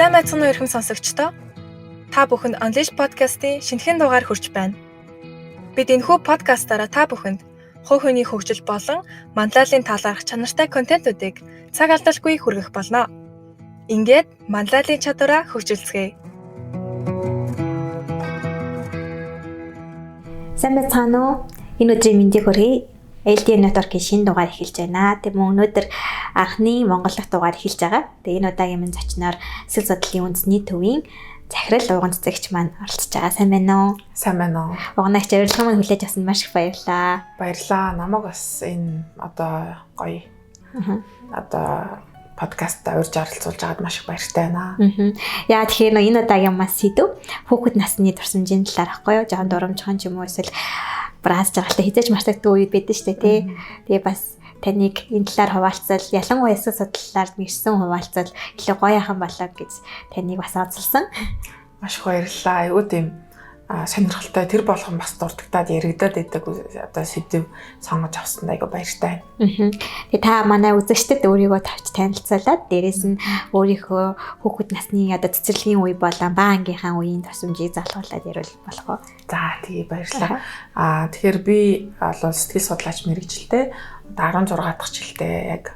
Сайн байцгаана уу эрхэм сонсогчдоо. Та бүхэнд Unleash podcast-ийн шинэхэн дугаар хүрч байна. Бид энэхүү подкастаараа та бүхэнд хувь хүний хөгжил болон манлайллын талаарх чанартай контентуудыг цаг алдалгүй хүргэх болно. Ингээд манлайллын чадвараа хөгжүүлцгээе. Сайн байцгаана уу? Энэ өдрийн мэндийг хүргэе. LDN Network-ийн шинэ дугаар эхэлж байна. Тэг мөн өнөөдөр анхны монгол дахь дугаар эхэлж байгаа. Тэгээ энэ удаагийн минь зочноор сэтгэл судлалын үндэсний төвийн захирал Уган цэцэгч маань оролцож байгаа. Сайн байна уу? Сайн байна уу? Уганагч урилгын маань хүлээж авсанд маш их баярлалаа. Баярлалаа. Намайг бас энэ одоо гоё. Одоо подкастта урьж оролцуулж байгаад маш их баяртай байна. Яа тэгэхээр энэ удаагийн маань сэдэв хүүхэд насны дурсамжийн талаар ахгүй юу? Жохон дурамжхан ч юм уу эсвэл брааз жаргалтай хизээж мартагддаг үед байдаг шүү дээ, тий. Тэгээ бас таныг энэ талаар хуваалцал, ялангуяа ёстой судлалаар мэрсэн хуваалцал илүү гоё яхан болоо гэж таныг бас онцолсон. Маш их баярлалаа. Айгуу тийм сонирхолтой тэр болгон бас дурддагдаад яригадаад байдаг одоо сэдэв сонгож авсанд айгуу баяртай байна. Тэгээ та манай үзэгчдэд өөрийгөө тавч танилцуулаад дээрэс нь өөрийнхөө хүүхэд насны одоо цэцэрлэгийн үе болон баа ангийнхаа үеийн тусамжийг залгуулад ярил болох уу? За тэгээ баярлалаа. Тэгэхээр би бол сэтгэл судлаач мэргэжилтэй 16 дахь жилдээ яг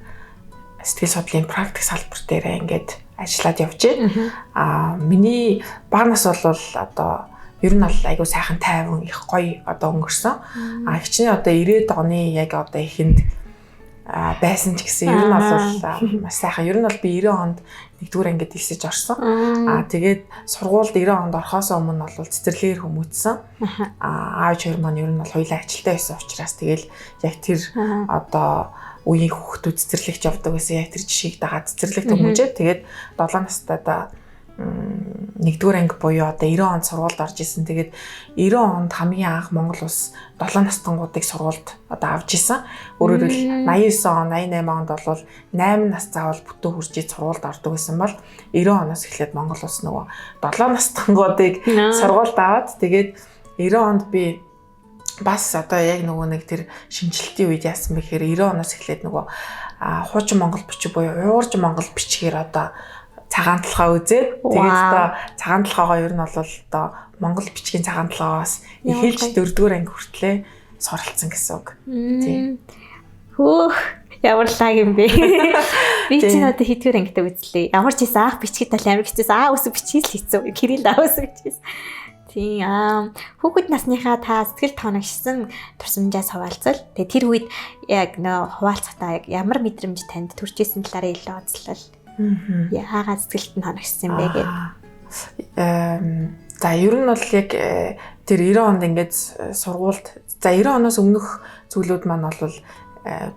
сэтгэл судлалын практик салбар дээр ингээд ажиллаад явж байна. Миний бага нас бол одоо ер нь бол айгүй сайхан тайван их гоё одоо өнгөрсөн. Хичнээн одоо 90-ад оны яг одоо эхэнд байсан ч гэсэн ер нь бол маш сайхан. Ер нь бол би 90 онд 1-р ангид элсэж орсон. Тэгээд сургуульд 90 онд орохоос өмнө бол цэцэрлэгээр хүмүүжсэн. Аав хоёр маань ер нь бол хоёулаа ажилтай байсан учраас тэгэл яг тэр одоо үеийн хүүхдүүд цэцэрлэгт явдаг байсан. Яг тэр жишгийг дагаад цэцэрлэгт хүмүүжээд тэгээд 7 настайдаа 1-р анги буюу одоо 90 онд сургуульд орж исэн. Тэгээд 90 онд хамгийн анх Монгол улс 7 настангуудыг сургуульд одоо авч исэн. Өөрөөр хэлбэл 89 он, 88 онд бол 8 нас заавал бүтэн хүрч сургуульд ордог гэсэн бол 90 оноос эхлээд Монгол улс нөгөө 7 настангуудыг сургуульд аваад тэгээд 90 онд би бас одоо яг нөгөө нэг тэр шинжилтийн үед яасан бэ гэхээр 90 оноос эхлээд нөгөө хуучин Монгол бичиг буюу уурж Монгол бичгээр одоо цагаан толгой үзээд тэгээд одоо цагаан толгоогоо ер нь бол одоо Монгол бичгийн цагаан толгоогоос эхэлж 4-р анги хүртлээ суралцсан гэсэн үг. Тийм. Хөөх ямар лаг юм бэ? Би чинь одоо хэдвэр ангитай үзлээ. Ямар ч байсан анх бичгээд тал амар хэцүүс. Аа үсэг бичээс л хэцүү. Кирилл аа үсэг бичээс. Тийм. Хүүхэд насныхаа та сэтгэл тооногшсон турсамжаас хуваалцал. Тэгээ тэр үед яг нөө хуваалцахдаа яг ямар мэдрэмж танд төрж исэн талаараа илүү онцлол. Яагаад сэтгэлд нь хоногшсон юм бэ гэдэг. За ер нь бол яг тэр 90 онд ингээд сургуульд за 90 оноос өмнөх зүйлүүд маань бол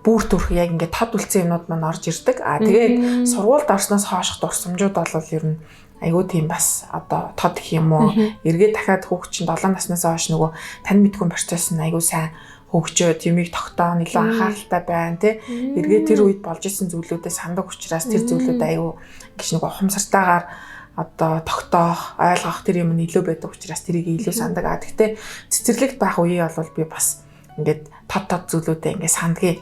бүр төрх яг ингээд тод үлдсэн юмнууд маань орж ирдэг. Тэгээд сургуульд орсноос хойших дурсамжууд бол ер нь айгүй тийм бас одоо тод гэх юм уу. Эргээд дахиад хүүхд чинь 7 наснаас хойш нөгөө тань мэдгүй процесс нь айгүй сайн хөгжөөд юмыг тогтоон илүү анхааралтай байна тий. Эргээд тэр үед болж исэн зүйлүүдээ сандаг учраас тэр зүйлүүд аюу гэж нэг ухамсартайгаар одоо тогтоох, ойлгох тэр юм нь илүү байдаг учраас тэрийг илүү сандаг. Гэхдээ цэцэрлэгт байх үеийн бол би бас ингээд тод тод зүйлүүдээ ингээд сандгийг.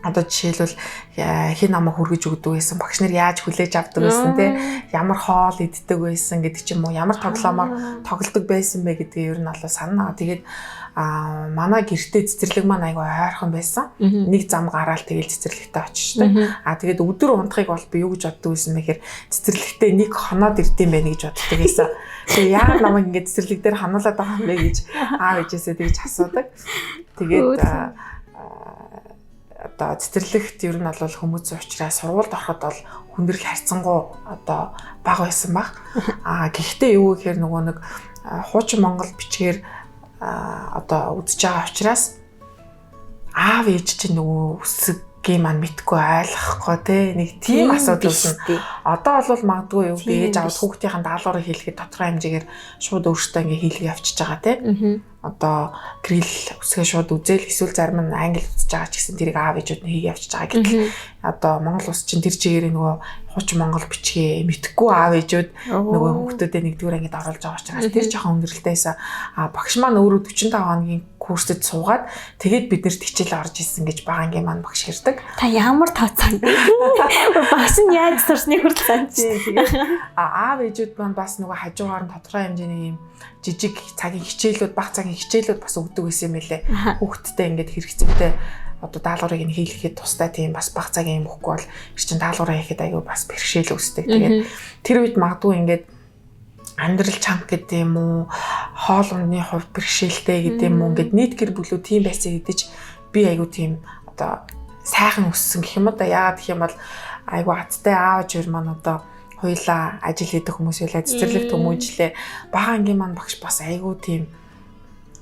Одоо жишээлбэл хэн намайг хүргэж өгдөг байсан, багш нар яаж хүлээж авдаг байсан те, ямар хоол иддэг байсан гэдэг ч юм уу, ямар тоглоомоор тоглодог байсан бэ гэдгийг ер нь бол санаа. Тэгээд манай гэртээ цэцэрлэг маань айгүй ойрхон байсан. Нэг зам гараал тэгэл цэцэрлэгтээ очиждаг. Тэгээд өдөр унтахыг бол би юу гэж боддог байсан бэ гэхээр цэцэрлэгтээ нэг хоноод ирдэм байх гэж боддог байсан. Тэгээ яагаад намайг ингээд цэцэрлэг дээр хануулаад байгаа юм бэ гэж аав ээжээсээ тэгж асуудаг. Тэгээд одоо цэцэрлэгт ер нь бол хүмүүцэн учраас сургуульд ороход бол хүндрэл харьцангуй одоо бага байсан баг. Гэхдээ юу гэхээр нөгөө нэг хуучин Монгол бичгээр одоо үзэж байгаа учраас аав ээж чинь нөгөө үсгийн маань мэдгүй ойлгохгүй те нэг тийм асуудал үүснэ. Одоо бол магадгүй юу би ээж аав хүүхдийн даалгаврыг хийлгэхэд тодорхой хэмжээгээр шууд өөртөө ингээ хийлгээ явчихж байгаа те. Одоо грил үсгээ шууд үзэл эсвэл зарим нь англи үзэж байгаа ч гэсэн тэрийг аав ээжүүд нь хийгээ явчихж байгаа. Гэтэл одоо Монгол улс чинь тэр чигээрээ нөгөө хуучин Монгол бичгээ мэдхгүй аав ээжүүд нөгөө хүүхдүүдэд нэгдүгээр ангид оруулж байгаа учраас тэр жоохон хүндрэлтэй байсан. Багш маань өөрөө 45 хоногийн курсэд суугаад тэгээд бид нарт хичээл орж исэн гэж бага ангийн маань багш ярьдаг. Та ямар тооцоо юм бэ? Багш нь яаж сурсныг хүртэл санаж. Тэгээд аав ээжүүд маань бас нөгөө хажуугаар нь тодорхой хэмжээний юм жижиг цагийн хичээлүүд, бага цагийн хичээлүүд бас өгдөг байсан юм байлээ. Хүүхдтэй ингээд хэрэгцээтэй одоо даалгаврыг нь хийлгэхэд тустай тийм бас бага цагийн юм өгөхгүй бол эр чин даалгавраа хийхэд аягүй бас бэрхшээл үүсдэг. Тэгээд тэр үед магадгүй ингээд амьдрал чанга гэдэг юм уу, хоол ундны хувьд бэрхшээлтэй гэдэг юм уу, ингээд нийт гэр бүлүү тийм байсан гэдэг ч би аягүй тийм одоо сайхан өссөн гэх юм уу да. Яагаад гэх юм бол аягүй азтай аав ээж маань одоо хуйлаа ажил хийдэг хүмүүс байлаа, цэцэрлэг хүмүүжлээ. Бага ангийн маань багш бас аягүй тийм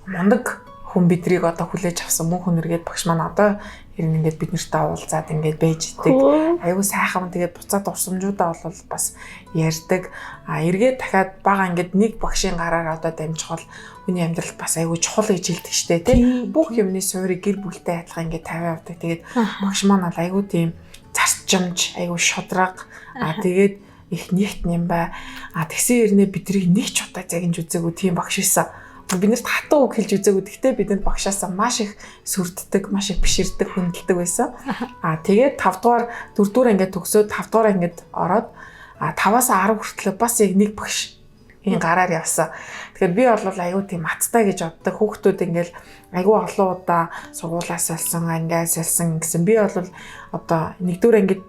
мундаг хүн бидрийг одоо хүлээж авсан мөн хүнэргээд багш маань одоо ер нь ингээд бид нартай уулзаад ингээд байж идэг. Аягүй сайхан. Тэгээд буцаад дурсамжуудаа бол бас ярьдаг. А эргээд дахиад бага ингээд нэг багшийн гараар одоо дамжих бол хүний амьдралд бас аягүй чухал гэж хэлдэг штэ тий. Бүх юмны суурийг гэр бүлтэй адилхан ингээд тавиа явдаг. Тэгээд багш маань бол аягүй тийм зарчимж, аягүй шудраг. А тэгээд их нэгт нэм бай. А тэгсэн хэрнээ бидрийг нэг ч удаа загинж үзээгүй тийм багш байсан. Бид нарт хатуу үг хэлж үзээгүй. Гэхдээ бид нар багшаасаа маш их сүрддэг, маш их биширдэг, хүндэлдэг байсан. А тэгээд 5 дугаар, 4 дугаар ангид төгсөөд 5 дугаар ангид ороод 5-аас 10 хүртэл бас яг нэг багш энэ гараар явсан. Тэгэхээр би бол аюу тийм аттай гэж боддог. Хүүхдүүд ингээл аюу олон удаа сургуулаас олсон, ангиас олсон гэсэн. Би бол одоо 1 дугаар ангид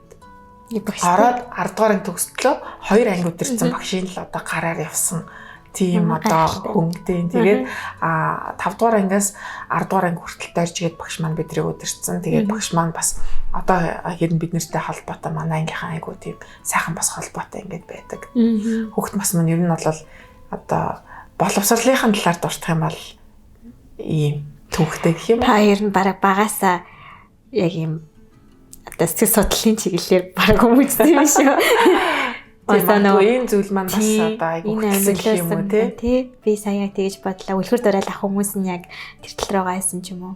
ороод 10 дугаар анги төгсдлөө 2 анги өдөрцөн багшийн л одоо гараар явсан. Тийм одоо хүн тийм. Тэгээд 5 дугаар ангиас 10 дугаар анги хүртэл дайрч игээд багш маань бидрийг удирдсан. Тэгээд багш маань бас одоо ер нь бид нартай холбоотой, манай ангийнхан айгуу тийм сайхан бас холбоотой ингээд байдаг. Хүүхд бас маань ер нь бол одоо боловсролынхын талаар дуртах юм бол ийм түүхтэй гэх юм. Та ер нь бараг багасаа яг ийм одоо сэтгэл судлалын чиглэлээр бараг хүмүүжсэн юм шүү. Магадгүй энэ зүйл маань бас одоо айгүй хөтлсөн гэх юм уу тий. Би сая яг тэгэж бодлоо. Үлгэр дуурайл авах хүмүүс нь яг тэр тал руугаа айсан ч юм уу.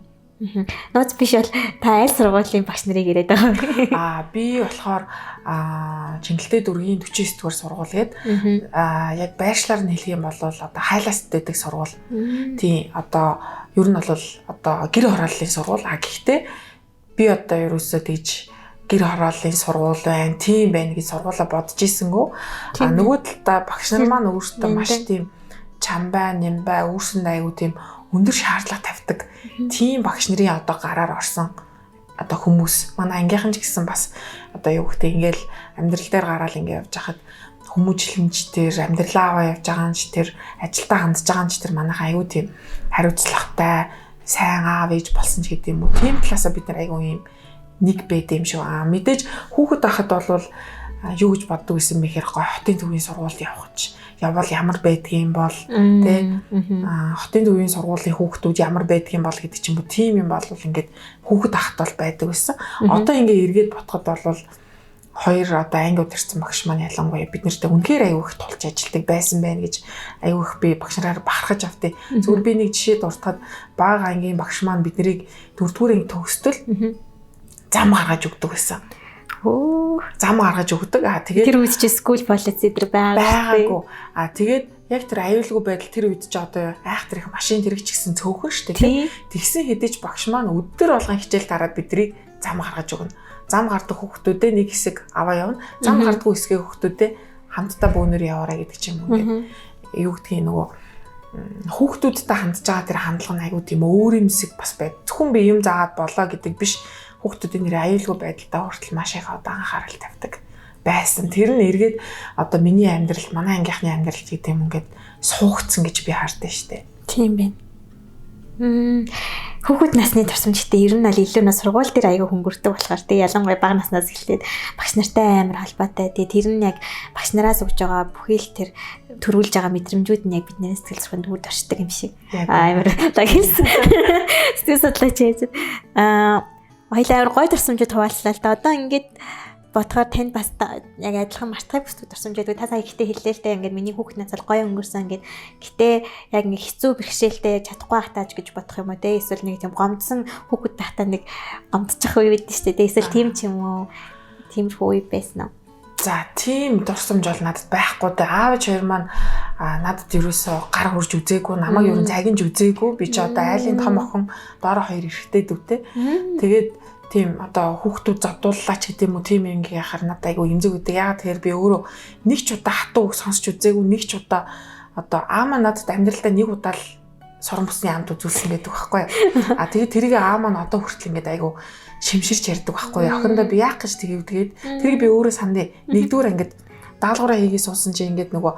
Нууц биш бол та аль сургуулийн багш нарыг яриад байгаа вэ? Би болохоор Чингэлтэй дүүргийн 49 дугаар сургууль гээд яг байршлаар нь хэлэх юм бол одоо хайлаас дэдэг сургууль. Тийм одоо ер нь бол одоо гэр хорооллын сургууль. Гэхдээ би одоо ерөөсөө тэгж гэр хорооллын сургууль байна, тийм байна гэж сургуулаа бодож ийсэнгүү. Нөгөө талдаа багш нар маань өөрсдөө маш тийм чамбай, нэмбай, өөрсөнд аягүй тийм өндөр шаардлага тавьдаг. Тийм багш нарын одоо гараар орсон одоо хүмүүс. Манай ангийнхан ч гэсэн бас одоо юу гэдэг ингээл амьдрал дээр гараал ингээ явж хахад хүмүүжлэнч тэр амьдралаа аваа явж байгаа нь ч тэр ажилдаа хандж байгаа нь ч тэр манайхан аягүй тийм хариуцлагатай, сайн аав ээж болсон ч гэдэг юм уу. Тийм талаасаа бид нар аягүй юм нэг байд юм шиг. Мэдээж хүүхэд байхад бол юу гэж боддог гэсэн бэ гэхээр хотын төвийн сургуульд явах ч явбал ямар байдгийн бол тэ хотын төвийн сургуулийн хүүхдүүд ямар байдгийн бол гэдэг ч юм уу. Тийм юм бол ингээд хүүхэд байхад бол байдаг байсан. Одоо ингээд эргээд бодоход бол хоёр одоо анги удирдсан багш маань ялангуяа бид нартай үнэхээр аюу их тулж ажилладаг байсан байна гэж аюу их би багш нараар бахархаж автыг. Зүгээр би нэг жишээ дуртахад бага ангийн багш маань бид нарыг дөрөвдүгээр анги төгсдөл зам гаргаж өгдөг байсан. Зам гаргаж өгдөг. Тэгээд тэр үед чи school policy дээр байгаагүй. Тэгээд яг тэр аюулгүй байдал тэр үед чи одоо айх тэр их машин тэрэг ч гэсэн цөөхөн шүү дээ. Тэгсэн хэдий ч багш маань өдөр болгон хичээл дараад бидрийг зам гаргаж өгнө. Зам гардаг хүүхдүүдээ нэг хэсэг аваа явна. Зам гардаггүй хэсгээ хүүхдүүдээ хамтдаа бөөнөр яваарай гэдэг ч юм уу ингээд. Юу гэдгийг нөгөө хүүхдүүдтэй хандж байгаа тэр хандлага нь аюу тийм өөр юмсэг бас байд. Зөвхөн би юм заагаад болоо гэдэг биш. Хүүхдүүдийн нэр аюулгүй байдалтай хүртэл маш их одоо анхаарал тавьдаг байсан. Тэр нь эргээд одоо миний амьдралд, манай ангийнхны амьдралд гэдэг юм ингээд суугдсан гэж би хардсан шүү дээ. Тийм байна. Хүүхэд насны турсамж гэдэг ер нь аль илүү нас сургууль дээр аягүй хөнгөрдөг болохоор тий ялангуяа бага наснаас эхлээд багш нартай амар холбоотой. Тий тэр нь яг багш нараас өгж байгаа бүхий л тэр төрүүлж байгаа мэдрэмжүүд нь яг бидний сэтгэл сурганд үрд оршдог юм шиг. Амар лагилсан. Сэтгэл судлаач яаж хоёлаа амар гой турсамжууд хуваалцлаа л да. Одоо ингээд бодохоор танд бас яг адилхан мартахыг хүсдэг турсамж байдаг. Та сая ихтэй хэллээ л дээ. Ингээд миний хүүхэд надад гоё өнгөрсөн ингээд. Гэтэ яг нэг хэцүү бэрхшээлтэй чадахгүй байхтаа ч гэж бодох юм уу те. Эсвэл нэг тийм гомдсон хүүхэд байхдаа нэг гомдчих үе байдаг шүү дээ. Эсвэл тийм ч юм уу. Тиймэрхүү үе байсан уу? За тийм дурсамж бол надад байхгүй дээ. Аав ээж хоёр маань надад ерөөсөө гар хурж үзээгүй, намайг ер нь загинж үзээгүй. Би ч одоо айлын том охин, доороо хоёр эрэгтэй дүүтэй. Тэгээд тийм одоо хүүхдүүд зодууллаа ч гэдэм үү, тийм юм ингээ яхаар надад айгүй эмзэг өгдөг. Яагаад тэгэхээр би өөрөө нэг ч удаа хатуу үг сонсч үзээгүй, нэг ч удаа одоо аама надад амьдралдаа нэг удаа л сорон бүсний амт үзүүлсэн байдаг байхгүй юу. А тэгээд тэрийг аав маань одоо хүртэл ингээд айгүй шимширч ярьдаг байхгүй юу. Охиндоо би яах гэж тэгв тэгээд тэрийг би өөрөө сандээ. Нэгдүгээр ангид даалгавраа хийгээ суусан чи ингээд нөгөө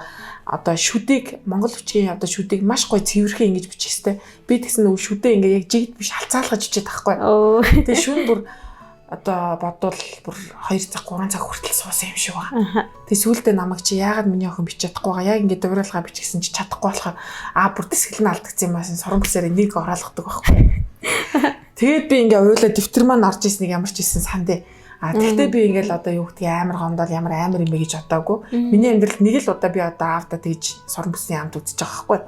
одоо шүдийг Монгол хүчгийн одоо шүдийг маш гоё цэвэрхэн ингэж бичих хэвтэй. Би тэгсэн нөгөө шүдээ ингээд яг жигд биш алцаалгаж бичээд байхгүй. Тэгээд шүн бүр одоо бодвол бүр 2 цаг 3 цаг хүртэл суусан юм шиг байна. Тэгээ сүүлдээ намайг чи яагаад миний охин бичиж чадахгүй байгаа? Яг ингээд дуурайлгаа бичсэн чи чадахгүй болохоор аа бүр тэсгэл нь алдагдсан юм аасан сорон бүсээрээ нэг ороолгодог байхгүй. Тэгээд би ингээ уйлаа дэвтэр маань орж ирснийг ямар ч исэн сандээ. А тэгтээ би ингээл одоо юу гэдгийг амар гомдол ямар амар юм бэ гэж бодоагүй. Миний амьдралд нэг л удаа би одоо аавда тэгж сорон бүсний амт үзэж байгаа байхгүй.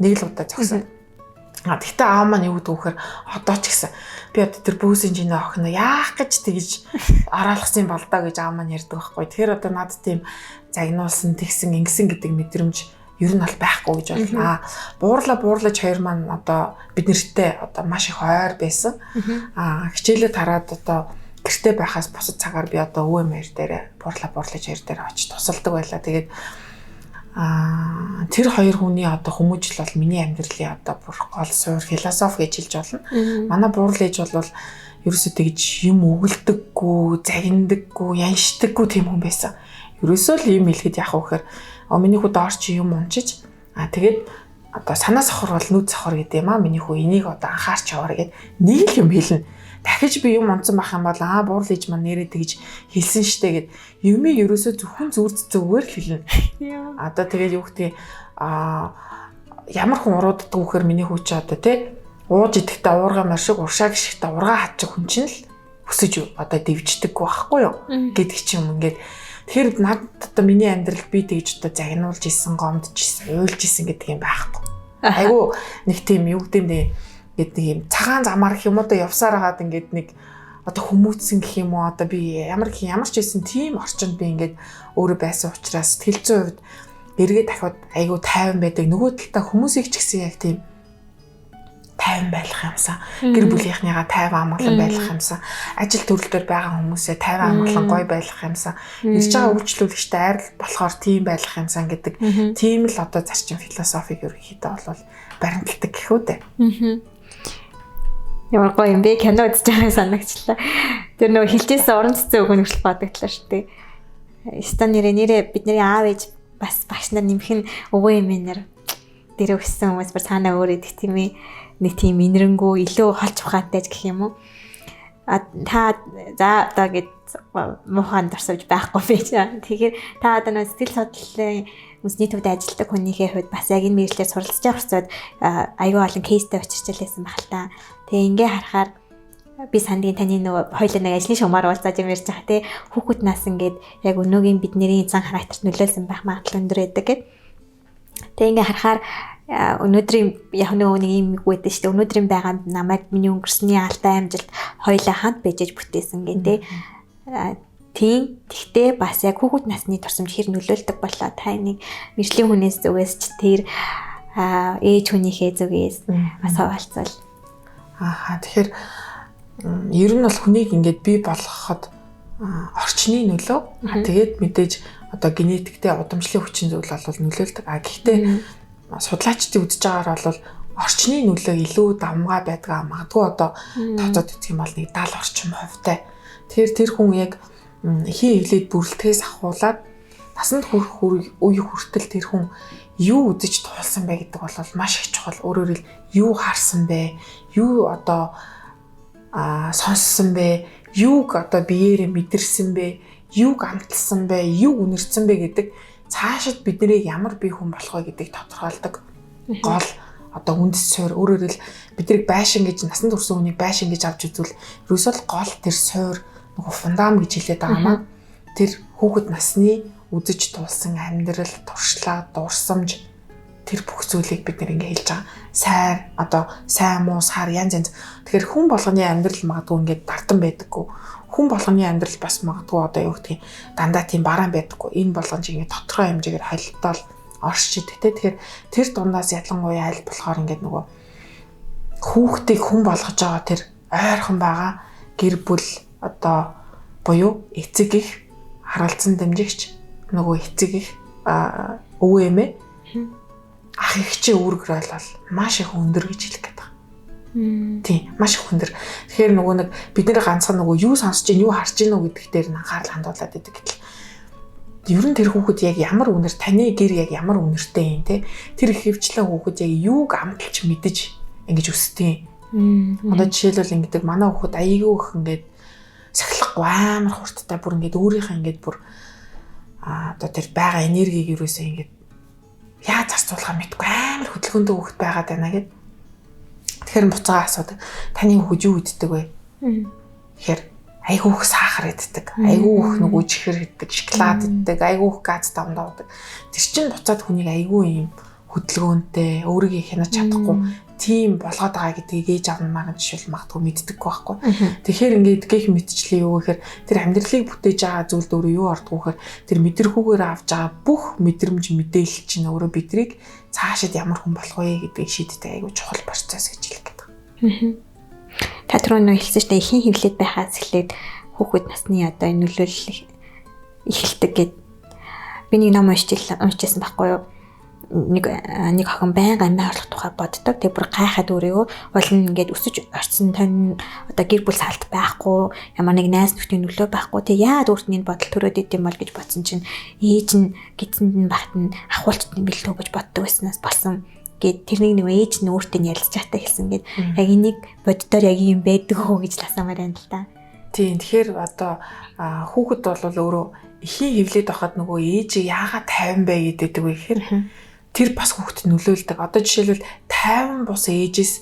Нэг л удаа зогсон. А тэгтээ аав маань юу гэдэг вэ гэхээр одоо ч гэсэн би одоо тэр бүүсийн жинээ охиноо яах гэж тэгж ороолгосон юм бол доо гэж аав маань ярьдаг байхгүй. Тэгэхээр одоо надад тийм загнуулсан, тэгсэн, ингэсэн гэдэг мэдрэмж ер нь бол байхгүй гэж болно. Буурлаж хоёр маань одоо бид нартэй одоо маш их ойр байсан. Хичээлээ тараад одоо гэрте байхаас бусад цагаар би одоо өвөө мээр дээр буурлаж хоёр дээр очиж тусалдаг байлаа. Тэгээд тэр хоёр хүний одоо хүмүүжил бол миний амьдралын одоо бүр гол суурь философи гэж хэлж болно. Манай буурал ээж бол ерөөсөө тэгж юм өгөлдөггүй, загиндаггүй, яншдаггүй тийм хүн байсан. Ерөөсөө л юм хэлэхэд яах вэ гэхээр миний хүү доор чи юм унчиж тэгээд одоо санаа сохор бол нүд сохор гэдэг юм аа. Миний хүү энийг одоо анхаарч яваарай гэд нэг л юм хэлнэ. Дахиж би юм унтсан байх юм бол буурал ээж маань нэрээ тэгж хэлсэн штэ гэд юмыг ерөөсөө зөвхөн зүр зүгээр л хэлнэ. Одоо тэгээд юу гэдэг ямар хүн урууддаг вэ гэхээр миний хүү чи одоо тий ууж идэхдээ уурга морь шиг уршаа гიშгтээ ургаа хатчих хүн чинь л өсөж одоо дэвждэггүй байхгүй юу гэдэг чи юм ингээд. Тэгэхээр надад одоо миний амьдралд би тэгж одоо загнуулж исэн, гомдож исэн, уйлж исэн гэдэг юм байхгүй. Айгу нэг тийм юу гэдэг юм бэ? Ингээд нэг юм цагаан замаар гэх юм одоо явсаар хагаад ингээд нэг одоо хүмүүцсэн гэх юм уу одоо би ямар гэх ямар ч байсан тийм орчинд би ингээд өөрөө байсан учраас сэтгэл зүйн хувьд эргээ дахиад айгүй тайван байдаг. Нөгөө талдаа хүмүүсийг ч гэсэн яг тийм тайван байх юмсан. Гэр бүлийнхнийгаа тайван амгалан байх юмсан. Ажил төрөл дээр байгаа хүмүүсээ тайван амгалан гоё байх юмсан. Ирж байгаа үйлчлүүлэгчтэй айр болохоор тийм байх юмсан гэдэг тийм л одоо зарчим философиг ерөнхийдөө бол баримталдаг гэх үү дээ. Ямар гоё юм бэ? Кино үзэж байгаа санагчлаа. Тэр нөгөө хилжсэн уран цэцэн үг нь хүртэл бодогдлоо шүү дээ. Стон нэрээ бидний аав ээж бас багш нар нэмэх нь өвөө эмээнэр дэрэг өссөн хүмүүс бүр цаанаа өөр идэх тийм ээ нэг тийм инэрэнгүү илүү холж ухаантай гэх юм уу. А та за одоо гэд муухай дурсамж байхгүй байж. Тэгэхээр та одоо нэг сэтгэл судлалын үндэсний төвд ажилладаг хүнийхээ хувьд бас яг энэ мэргэжлээр суралцж явах хугацаанд аюу олон кейстэй учирч лээсэн баг л та. Тэгээ ингээ харахаар би сандгийн таны нөгөө хоёулаа нэг ажлын шугамар уулзаж юм ярьж байгаа те хүүхэд нас ингээд яг өнөөгийн бидний зан характерт нөлөөлсөн байх магадлал өндөр байдаг гэд. Тэгээ ингээ харахаар өнөөдрийн яг нөгөө нэг юм үг байдаг шүү дээ. Өнөөдрийн байгаа намайг миний өнгөрсний алдаа амжилт хоёулаа хамт байжж бүтээсэн гэн те. Тийм. Тэгтээ бас яг хүүхэд насны турсамж хэр нөлөөлдөг болоо та нэг мэржлийн хүнээс зүгээс ч тэр ээж хүнийхээ зүгээс бас хаваалцвал. Ааха тэгэхээр ер нь бол хүнийг ингээд бий болгоход орчны нөлөө тэгээд мэдээж одоо генетиктэй удамшлын хүчин зүйл бол нөлөөлдөг. А гэхдээ судлаачдын үзэж байгаагаар бол орчны нөлөө илүү давмгай байдгаа магадгүй одоо тооцоод үзэх юм бол нэг 70 орчим хувьтай. Тэгэхээр тэр хүн яг хий эвлээд бүрэлдэхээс ахуулаад насанд хүрэх үе хүртэл тэр хүн юу үзэж туулсан бэ гэдэг бол маш их чухал. Өөрөөр хэл юу харсан бэ? Юу одоо сонссон бэ? Юуг одоо биеэрээ мэдэрсэн бэ? Юуг амталсан бэ? Юуг үнэрсэн бэ гэдэг цаашид биднийг ямар бие хүн болох вэ гэдгийг тодорхойлдог гол одоо үндэс суурь. Өөрөөр хэл биднийг байшин гэж насанд хүрсэн хүнийг байшин гэж авч үзвэл ерөөсөө л гол тэр суурь нөгөө фундам гэж хэлээд байгаа маа. Тэр хүүхэд насны үзэж туулсан амьдрал, туршлага, дурсамж тэр бүх зүйлийг бид нэр ингээ хэлж байгаа. Сайн одоо сайн муу сар янз янз. Тэгэхээр хүн болгоны амьдрал магадгүй ингээд дардан байдаггүй. Хүн болгоны амьдрал бас магадгүй одоо юу гэдгийг дандаа тийм бараан байдаггүй. Энэ болгон чи ингээд тодорхой хэмжээгээр холилдоол оршиж идэг те. Тэгэхээр тэр дундаас ялангуяа аль болохоор ингээд нөгөө хүүхдийг хүн болгож байгаа тэр ойрхон байгаа гэр бүл одоо буюу эцэг их харгалзан дэмжигч нөгөө эцэг их өвөө эмээ ах эгчийн үүрэг бол маш их өндөр гэж хэлэх гээд байгаа. Тийм, маш их өндөр. Тэгэхээр нөгөө нэг бид нэр ганцхан нөгөө юу сонсож чинь юу харж гин үү гэдэг дээр нь анхаарал хандуулад байдаг гэтэл ер нь тэр хүүхэд яг ямар үнэр таны гэр яг ямар үнэртэй юм те. Тэр их хөвчлэн хүүхэд яг юуг амталж мэдэж ингэж өсдөг. Одоо жишээлбэл ингэдэг манай хүүхэд аяйгүй их ингээд сахилахгүй амар хурдтай бүр ингээд өөрийнхөө ингээд бүр одоо тэр байгаа энергийг юусаа ингээд яаж зарцуулахаа мэдэхгүй амар хөдөлгөөнтэй хүүхэд байгаад байна гэд. Тэгэхээр буцаага асуудаг. Таны хүүхэд юу иддэг вэ? Тэгэхээр айгүй их сахар иддэг, айгүй их нөгөө чихэр иддэг, шоколад иддэг, айгүй их газ давмдаадаг. Тэр чинь буцаад хүнийг айгүй юм хөдөлгөөнтэй, өөрийгөө хянаж чадахгүй тийм болгоод байгаа гэдгийг ээж аав нь маань жишээл магадгүй мэддэггүй байхгүй. Тэгэхээр ингээд гэх мэтчлээ юу гэхээр тэр амьдралыг бүтээж байгаа зүйлд өөрөө юу ордгоо гэхээр тэр мэдрэхүүгээр авч байгаа бүх мэдрэмж мэдээлэл чинь өөрөө бидрийг цаашид ямар хүн болох вэ гэдгийг шийддэг айгүй чухал процесс гэж хэлэх гээд байгаа. Та түрүү нөө хэлсэн шүү дээ, ихэн хөвлөд байхаас эхлээд хүүхэд насны одоо нөлөөлөл эхэлдэг гэд. Би нэг ном уншижсэн байхгүй юу? Нэг охин байнга амиа хорлох тухай боддог. Тэг бүр гайхаад өөрийгөө уул нь ингээд өсөж орсон тань одоо гэр бүл салт байхгүй, ямар нэг найз нөхдийн нөлөө байхгүй. Тэг яагаад өөрт нь энэ бодол төрөөд идэм бол гэж бодсон чинь ээж нь гидсэнд нь багт нь ахуулт нь бэлтүү гэж боддог байснаас болсон гэд тэрнийг нэг ээж нь өөртөө нь ярилцж байхдаа хэлсэн гэд. Яг энийг боддоор яг юм байдаг хөө гэж ласамаар байна л да. Тийм, тэгэхээр одоо хүүхэд бол өөрөө эхийн хөвлөд байхад нөгөө ээжийг яагаад 50 бэ гэдэг вэ гэхээр тэр бас хүүхдэд нөлөөлдөг. Одоо жишээлбэл 50 бус ээжээс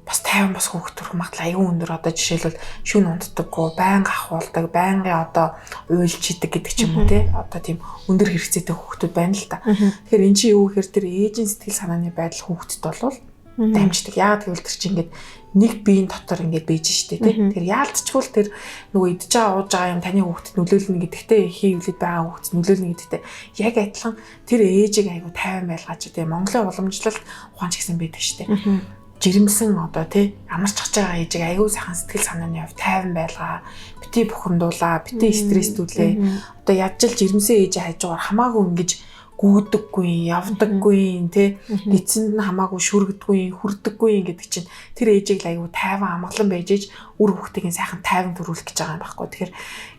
бас 50 бус хүүхд төрөх магадлал аюун өндөр. Одоо жишээлбэл шүн унтдаггүй, байнга ахуулдаг, байнгын одоо уйлж идэг гэдэг ч юм уу те. Одоо тийм өндөр хэрэгцээтэй хүүхдүүд байна л та. Тэгэхээр эн чинь юу гэхээр тэр ээжийн сэтгэл санааны байдал хүүхдэд бол дамждаг. Яагаад гэвэл тэр чинь ингээд нэг биеийн дотор ингээд бийж штэ тий. Тэр яалтчгүй л тэр нөгөө идж байгаа ууж байгаа юм таны хүүхдэд нөлөөлнө гэдэгтэй хийвлэд байгаа хүүхдэд нөлөөлнө гэдэгтэй яг адилхан тэр ээжийг айгу тайван байлгаач тий. Монголын уламжлалт ухаан ч гэсэн байдаг штэ. Жирэмсэн одоо тий амарч чаж байгаа ээжийг айгу сайхан сэтгэл санааны хувь тайван байлгаа, бити бухимдуулаа, бити стресстүүлээ. Одоо ядж л жирэмсэн ээжийн хажуугаар хамаагүй ингэж гүйдэггүй, явдаггүй, тэ эцэнд нь хамаагүй шүргдэггүй, хүрдэггүй гэдэг чинь тэр ээжийг л айгүй тайван амгалан байж ээж үр хүүхдийг сайхан тайван төрүүлэх гэж байгаа юм байхгүй. Тэгэхээр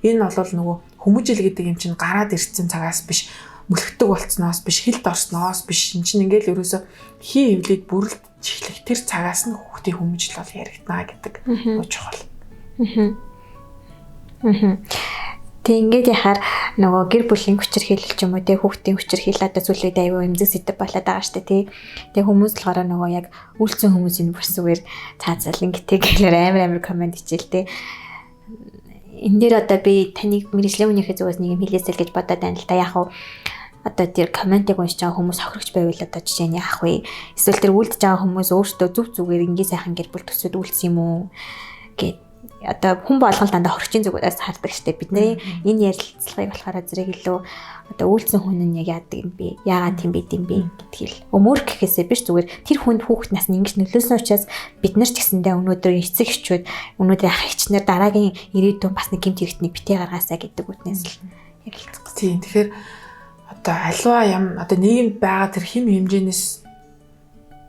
энэ бол нөгөө хүмүүжил гэдэг юм чинь гараад ирсэн цагаас биш, мөлхтөг болцсноос биш, хилд орсноос биш. Энд чинь ингээл ерөөсө хий эвлээд бүрэлдэж эхлэх тэр цагаас нь хүүхдийн хүмүүжил бол яригдана гэдэг чухал. Тэг ингээд яхаар нөгөө гэр бүлийн хүчирхийлэл ч юм уу те хүүхдийн хүчирхийлэл одоо зүйлүүд аюу эмзэг сэдв болоод байгаа штэ тий. Тэг хүмүүс болохоор нөгөө яг үйлцэн хүмүүс энэ бүр зүгээр цаазал ингээд гэлэр амар комент хичээл те. Энэ дээр одоо би таныг мэргэжлийн хүнийхээ зүгээс нэг юм хэлээсэй л гэж бодоод байна л та. Яг уу одоо тэр комментиг уншиж байгаа хүмүүс хохирогч байвал одоо жишээ нь яах вэ? Эсвэл тэр үлдэж байгаа хүмүүс өөрсдөө зүг зүгээр ингээд сайхан гэр бүл төсөд үлдсэн юм уу гэд одоо хүн болгон дандаа хорчийн зүгээс хардаг штэ. Бидний энэ ярилцлагыг болохоор зэрэг илүү одоо үйлцэн хүн нь яг яадаг юм бэ? Яагаад тийм байд юм бэ гэдгийг өмөрх гэхээсээ биш зүгээр тэр хүнд хүүхэд нас нь ингэж нөлөөлсөн учраас бид нар ч гэсэндээ өнөөдөр эцэг эхчүүд өнөөдөр ах эгч нар дараагийн ирээдүйн бас нэг гэмт хэрэгтнийг битээ гаргаасаа гэдэг үтнээс л ярилцах гэсэн. Тийм, тэгэхээр одоо альва ям одоо нийгэмд байгаа тэр хим хэмжээнээс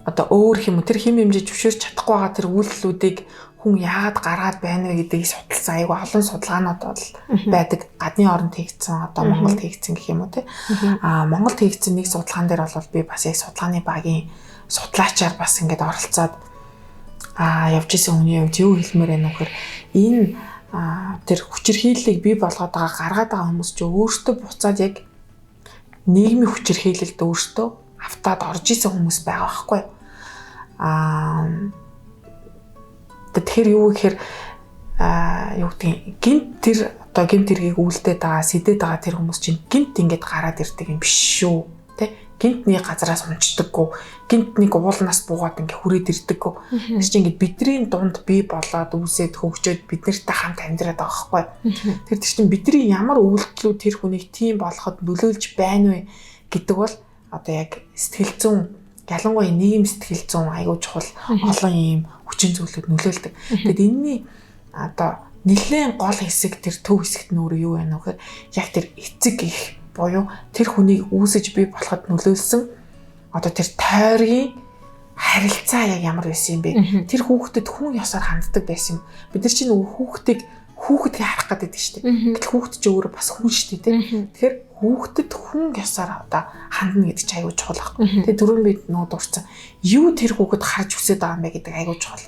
одоо өөр хэм тэр хим хэмжээ зөвшөөрч чадахгүй байгаа тэр үйлдэлүүдийг хүн яагаад гаргаад байна вэ гэдгийг судалсан айгүй олон судалгаанууд бол байдаг. Гадны оронд хийгдсэн, одоо Монголд хийгдсэн гэх юм уу те. Аа Монголд хийгдсэн нэг судалгаан дээр бол би бас яг судалгааны багийн судлаачаар бас ингээд оролцоод явж исэн хүний хувьд юу хэлмээр байна вэ гэхээр энэ тэр хүчирхийллийг бий болгоод байгаа гаргаад байгаа хүмүүс ч өөртөө буцаад яг нийгмийн хүчирхийлэлд өөртөө автаад орж исэн хүмүүс байгаа байхгүй. Тэгэхээр юу гэхээр юу гэдгийг гинт тэр одоо гинт тэргийг үйлдээд байгаа, сэдээд байгаа тэр хүмүүс чинь гинт ингээд гараад ирдэг юм биш шүү. Тэ гинт нэг газараас унцдаггүй, гинт нэг уулнаас буугаад ингээ хүрээд ирдэггүй. Тэр чинь ингээ бидний дунд бий болоод үүсээд хөгжөөд бид нартай хамт амьдраад байгаа байхгүй. Тэр чинь бидний ямар үйлдэлүүд тэр хүнийг тийм болоход нөлөөлж байна вэ гэдэг бол одоо яг сэтгэл зүйн, ялангуяа нийгэм сэтгэл зүйн аюул чухал олон ийм хүчин зүйлүүд нөлөөлдөг. Тэгэд энэний одоо нэлээд гол хэсэг тэр төв хэсэгт нь өөрөө юу байна вэ гэхээр яг тэр эцэг их буюу тэр хүнийг үүсэж бий болоход нөлөөлсөн одоо тэр тойргийн харилцаа яг ямар байсан юм бэ? Тэр хүүхдэд хүн ёсоор ханддаг байсан юм. Бид нар чинь нөгөө хүүхдийг хүүхэдгээ харах гэдэг шүү дээ. Гэтэл хүүхд чинь өөрөө бас хүн шүү дээ, тийм. Тэгэхээр хүүхдэд хүн ёсоор одоо хандна гэдэг чинь аюул чухал байхгүй. Тэгээ түрүүн би нөгөө дурдсан. Юу тэр хүүхэд харж өсөд байгаа юм бэ гэдэг аюул чухал.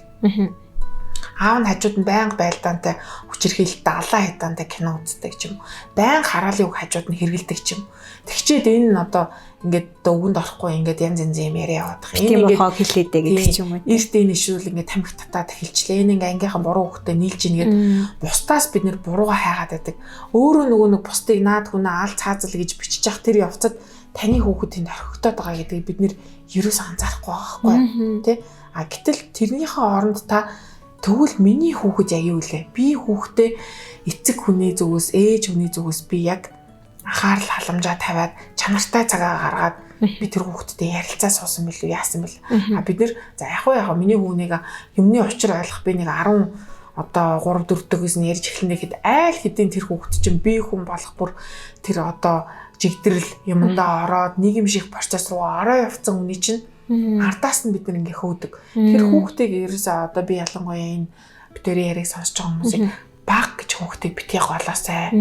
Аав нь хажууд нь байнга байлдаантай хүчирхийлэлтэй алаа хитаантай кино үздэг ч юм уу. Байнга хараалын үг хажууд нь хэргэлдэг ч юм. Тэгчээд энэ нь одоо ингээд өвгөнд орохгүй ингээд янз янз юм яриа яваад байгаа. Энэ ингээд хэлээдэ гэдэг ч юм уу. Эрт энэ ишүүл ингээд тамхи татаад эхэлчлээ. Энэ ингээд ангийнхан буруу хөхтэй нийлж ийн гээд бусдаас бид нэр бурууга хайгаад байдаг. Өөрөө нөгөө нэг бусдыг наад хүнээ аал цаазал гэж бичиж явах тэр явцад таны хүүхэд тэнд орхигдоод байгаа гэдгийг бид нэр ерөөс анзаарахгүй байгаа байхгүй тий. А гэтэл тэрнийхээ оронд та тэгвэл миний хүүхэд яг юу вэ? Би хүүхдээ эцэг хүний зүгээс, ээж хүний зүгээс би яг анхаарал халамжаа тавиад чанартай цагаа гаргаад би тэр хүүхдтэй ярилцаа суусан мэлүү яасан бэл. А бид нэр за яг уу миний хүүнийг юмны учир ойлгох би нэг 10 одоо 3 4 дэгээс нь ярьж эхлэнэ гэхэд айл хэдийн тэр хүүхд чинь би хүн болох бүр тэр одоо жигдрэл юмдаа ороод нийгэмших процесс руу ороо явцсан хүний чинь ардаас нь бид нар ингээ хөөдөг. Тэр хүүхдийг ерөөсөө одоо би ялангуяа энэ битэрийн яриаг сонсож байгаа хүмүүсийг баг гэж хүүхдийг битгий голоосай.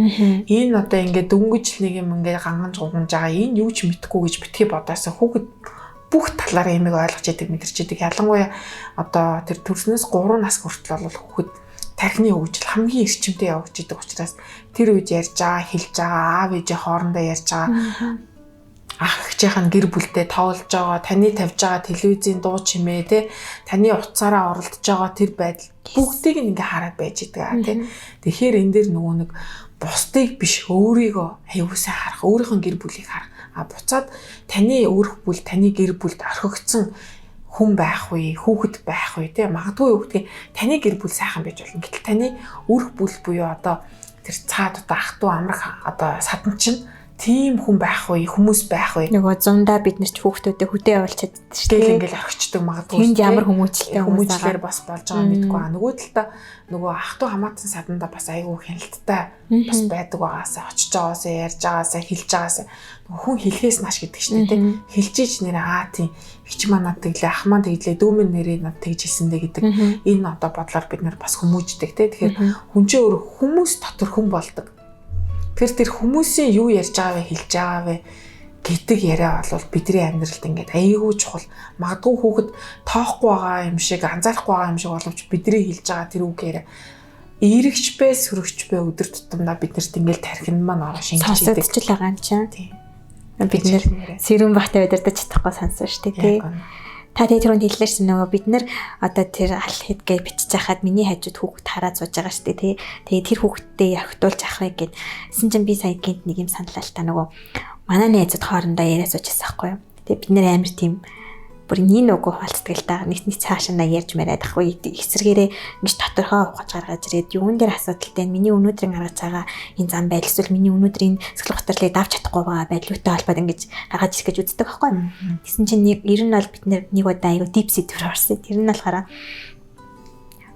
Энэ одоо ингээ дөнгөж нэг юм ингээ ганганж гуганж байгаа. Энэ юу ч мэдэхгүй гэж битгий бодоосай. Хүүхэд бүх талаараа ямиг ойлгож идэг, мэдэрч идэг. Ялангуяа одоо тэр төрснөөс 3 нас хүртэл бол хүүхэд тархины хөгжил хамгийн эрчимтэй явагдаж идэг учраас тэр үед ярьж байгаа, хэлж байгаа, аав ээжээ хоорондоо ярьж байгаа. Ах эгчийнх нь гэр бүлдээ тоглож байгаа, таны тавьж байгаа телевизийн дуу чимээ те, таны утсаараа оролдож байгаа тэр байдал бүгдийг нь ингээ хараад байж идэг те. Тэгэхээр энэ дээр нөгөө нэг бусдыг биш өөрийгөө аюулсаа харах, өөрийнх нь гэр бүлийг харах. А буцаад таны өөрөх бүл, таны гэр бүлд орхигдсон хүн байх үе, хүүхэд байх үе те. Магадгүй юу гэдгийг таны гэр бүл сайхан байж болно. Гэтэл таны өөрөх бүл буюу одоо тэр цаад одоо ах トゥ амрах одоо садан чинь тийм хүн байх үе, хүмүүс байх үе. Нөгөө зундаа бид нар ч хүүхдүүдэд хөдөө явуулж чаддаг шүү дээ. Ингээл орхичдаг магадгүй. Тэнд ямар хүмүүжлтэй хүмүүжлэр бас болж байгаа мэдгүй. Нөгөө талдаа нөгөө ах トゥ хамаатан садандаа бас айгүй хяналттай бас байдаг байгаасаа, очиж байгаасаа, ярьж байгаасаа, хэлж байгаасаа. Нөгөө хүн хэлхээс нааш гэдэг шүү дээ. Хэлж ич нэрээ аа тийм хич маа над тэглээ, ах маань тэглээ, дүү минь нэрээ над тэгж хэлсэндээ гэдэг энэ одоо бодлоор бид нар бас хүмүүждэг те. Тэгэхээр хүн чинь өөр хүмүүс дотор хүн болдог. Тэр хүмүүсийн юу ярьж байгаа вэ, хэлж байгаа вэ гэдэг яриа бол бидний амьдралд ингээд айгүй чухал. Магадгүй хүүхэд тоохгүй байгаа юм шиг, анзаарахгүй байгаа юм шиг боловч бидний хэлж байгаа тэр үг яриа эрэгч бэ, сөрөгч бэ өдөр тутамдаа биднэрт ингээд тархинд маань ороо шингэж идэг. Сонсогдож л байгаа юм чинь. Тийм. Бид нэр сэрүүн бахтай удирдах чадахгүй сонссон шүү дээ, тий. Та тэгээ түрүүнд хэллээ шин нөгөө бид нар одоо тэр аль хэд гэж бичиж хахад миний хажууд хүүхэд хараад сууж байгаа шүү дээ, тий. Тэгээ тэр хүүхдтэй явхтуулж авах вэ гэд. Тэсэн чинь би сая гинт нэг юм саналаа л та нөгөө манай найзууд хоорондоо яриа сууж байсан байхгүй юу. Тэгээ бид нэр амар тийм бүр нэг нүгөө хуваалцдаг л да. Нэг цаашаа ярьж мараад ахгүй эсрэгээрээ ингэж тодорхой ухаж гаргаж ирээд юун дээр асуудалтай миний өнөөдрийн гаргаж байгаа энэ зам байдал эсвэл миний өнөөдрийн сэтгэл готрлыг давж чадахгүй байгаа байдлуудтай холбоод ингэж гаргаж ирэх гэж үздэг байхгүй. Тэгсэн чинь нэг ер нь бол бид нэг удаа айгу дип сэдвэр орсон. Тэр нь болохоор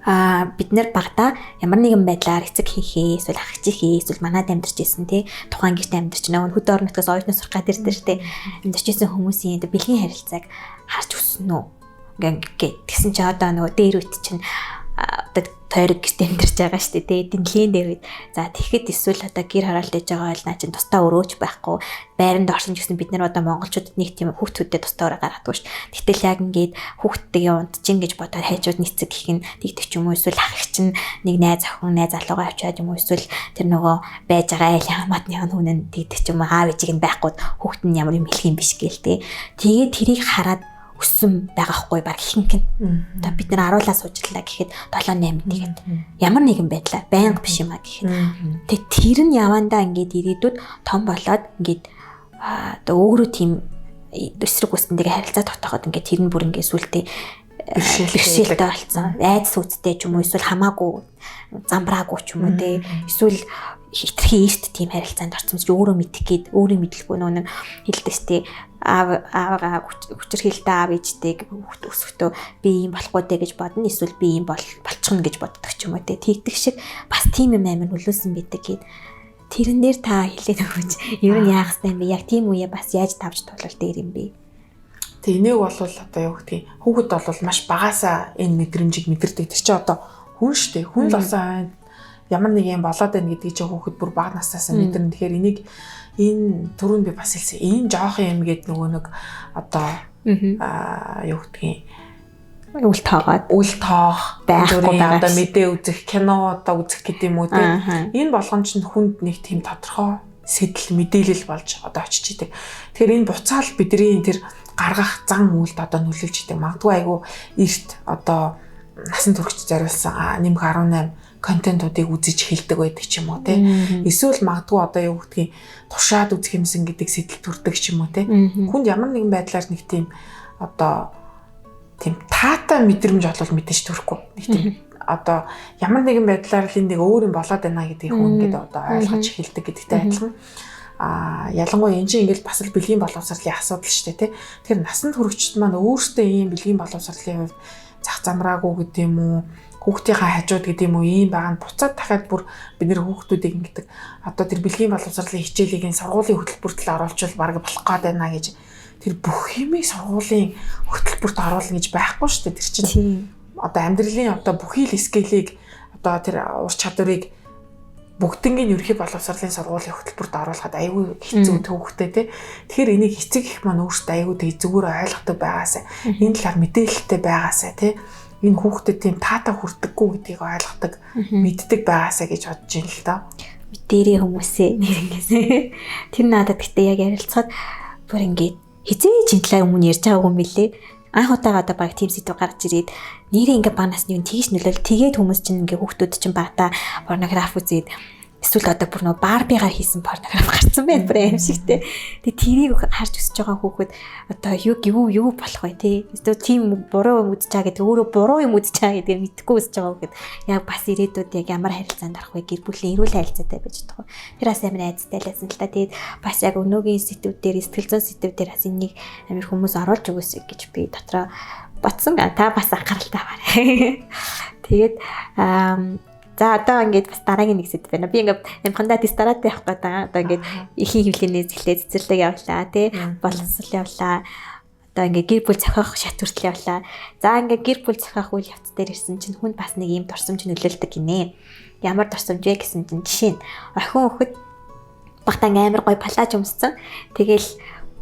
бид нэр багада ямар нэгэн байдлаар эцэг хийхээ эсвэл ах эгчийнхээ эсвэл манад амьдарч исэн тий тухайн гэрт амьдарч нөгөө хөдөө орон нутгаас оюутнаас сурах гад ирдэ штэ амьдарч исэн хүмүүсийн бэлгийн харилцааг харж өссөн үү ингээд тэгсэн чи одоо нөгөө дээр үт чинь одоо тойрог гэрт амьдарч байгаа штэ тий дэнлийн дээр үед за тэгэхэд эсвэл одоо гэр хороолт ээж байгаа бол наа чин тусдаа өрөөч байхгүй байранд орсон ч гэсэн бид нар одоо монголчуудад нэг тийм хүүхдүүдэд тусдаа өрөө гаргадаг штэ. Гэтэл яг ингээд хүүхдтэйгээ унтчин гэж бодоод хайжууд нийцэг гэх нь тэгдэг ч юм уу эсвэл ах эгч чинь нэг найз охин найз залуугаа авчиад юм уу эсвэл тэр нөгөө байж байгаа айлын хамаатны хүн нь тэгдэг ч юм уу аав ээжийг нь байхгүй хүүхд нь ямар юм хэлэх юм биш гээл тий. Тэгээд тэрийг хараад өссөн байгаа хгүй баг ихэнх нь. Одоо бид нар аруулаа суучлаа гэхэд 7 8 тэгээд ямар нэгэн байдлаар байнга биш юм а гэхэд. Тэгээд тэр нь явандаа ингээд ирээдүйд том болоод ингээд одоо өөрөө тийм эсрэг үстэндээ харилцаа тогтооход ингээд тэр нь бүр ингээд сүултээ бэрхшээлтэй болсон. Айдас үүдтэй ч юм уу эсвэл хамаагүй замбраагүй ч юм уу те. Эсвэл хитрхи эрт тийм харилцаанд орсон ч өөрөө мэдэх гээд өөрөө мэдлгүй нөө нэг хэлдэг штэ аавгаа хүчирхийлэлтэй аав ээжтэйг хүүхд өсөхдөө би ийм болохгүй дээ гэж бодно эсвэл би ийм болчихно гэж боддог ч юм уу те. Тэгдэг шиг бас тийм юм амар нөлөөлсөн байдаг гээд тэрэн дээр та хэлээд өгөөч. Ер нь яах ёстой юм бэ? Яг тийм үе бас яаж тавж тулвал дээр юм бэ? Тэг энийг бол одоо юу гэдгийг хүүхэд бол маш багасаа энэ мэдрэмжийг мэдэрдэг. Тэр чинь одоо хүн штэ. Хүн л болсон ямар нэг юм болоод байна гэдгийг чи хүүхэд бүр бага наснаасаа мэдэрнэ. Тэгэхээр энийг энэ түрүүнд би бас хэлсэн. Энэ жоох юм гээд нөгөө нэг одоо юу гэдгийг үл тоогоод үл тоох байхгүй байгаа. Одоо мэдээ үзэх, кино одоо үзэх гэдэг юм уу те. Энэ болгон чинь хүнд нэг тийм тодорхой сэтэл мэдээлэл болж одоо очиж идэг. Тэгэхээр энэ буцаал бидний тэр гаргах зан үйлд одоо нөлөөлж идэг. Магадгүй айгүй эрт одоо насан туршид зориулсан нэмэх 18 контентуудыг үзэж хэлдэг байдаг ч юм уу те. Эсвэл магадгүй одоо юу гэдгийг туршаад үзэх юмсан гэдэг сэтэл төрдөг ч юм уу те. Хүнд ямар нэгэн байдлаар нэг тийм одоо тийм таатай мэдрэмж олвол мэдээж төрөхгүй. Нэг тийм одоо ямар нэгэн байдлаар л энэ нэг өөр юм болоод байна гэдгийг хүн ингээд одоо ойлгож хэлдэг гэдэгтэй адилхан. Ялангуяа энэ чинь ингээл бас л бэлгийн боловсролын асуудал шүү дээ тий. Тэгэхээр насанд хүрэгчд маань өөрсдөө ийм бэлгийн боловсролын хувьд зах замраагүй гэдэг юм уу, хүүхдийнхаа хажууд гэдэг юм уу ийм байгаа нь буцаад дахиад бүр бид нэр хүүхдүүдийг ингэдэг одоо тэр бэлгийн боловсролын хичээлийг энэ сургуулийн хөтөлбөрт л оруулчвал бараг болох гээд байна гэж тэр бүх юмыг сургуулийн хөтөлбөрт оруулна гэж байхгүй шүү дээ. Тэр чинь одоо амьдралын одоо бүхий л скейлийг одоо тэр ур чадварыг бүгднгийн ерөнхий боловсролын сургуулийн хөтөлбөрт оруулахад айгүй хэцүү төвөгтэй тий. Тэгэхээр энийг эцэг их маань өөрсдөө айгүй тэг зүгээр ойлгодог байгаасай. Энэ талаар мэдээлэлтэй байгаасай тий. Энэ хүүхдэд тийм таатай хүрдэггүй гэдгийг ойлгодог, мэддэг байгаасай гэж бодож байна л доо. Мэдэрээ хүмүүсээ нэр ингээс. Тэр надад гэтээ яг ярилцахад бүр ингээд хизээ ч энэ талаар өмнө ярьж байгаагүй юм билээ. Анх удаага одоо баг тийм сэдв гарч ирээд нэрээ ингээ баг насны юм тэгж нөлөөл тэгээд хүмүүс чинь ингээ хүүхдүүд чинь багтаа порнограф үзээд эсвэл одоо бүр нөө Барбигаар хийсэн порнограф гарсан байх бүр аим шигтэй. Тэгээ тэрийг харж өсөж байгаа хүүхэд одоо юу юу болох вэ те? Эсвэл тийм буруу юм үзэж байгаа гэдэг өөрөө буруу юм үзэж байгаа гэдгийг мэдэхгүй өсөж байгаа хүүхэд яг бас ирээдүйд яг ямар харилцаанд орох вэ? Гэр бүлийн эрүүл харилцаатай байж чадах уу? Тэр бас амар айцтай л байсан л та. Тэгээд бас яг өнөөгийн сэдвүүд дээр сэтгэл зүйн сэдвүүд дээр бас энийг амар хүмүүс оруулж өгөөсэй гэж би дотроо бодсон. Та бас анхааралтай аваарай. Тэгээд за одоо ингээд бас дараагийн нэг сэдв байна. Би ингээд амхандаа дистараад явах гэдэг байгаа. Одоо ингээд эхийн хөвлөнөөс эхлээд цэцэрлэг явлаа тий. Боловсрол явлаа. Одоо ингээд гэр бүл зохиох шат хүртэл явлаа. За ингээд гэр бүл зохиох үйл явц дээр ирсэн чинь хүн бас нэг ийм дурсамж нөлөөлдөг гинэ. Ямар дурсамж вэ гэсэн чинь жишээ нь охин хөхөд багтаа амар гой палаж өмссөн. Тэгэл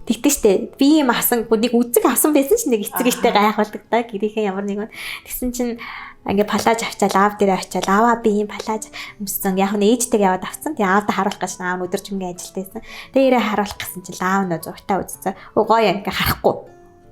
тэгтээ штэ би юм авсан нэг үзэг авсан байсан ч нэг эцэг ихтэй гайхалдаг та гэрийнхээ ямар нэг тэгсэн чинь ингээ палаж авчаал аав дээр очиад аваа би юм палаж өмссөн яг нь ээжтэйг яваад авсан. Тэгээ аавда харуулах гэж аав нь өдөржингөө ажилтайсан. Тэгээ ирээ харуулах гэсэн чинь аав нөө зургатаа үзсэн. Өө гоё ингээ харахгүй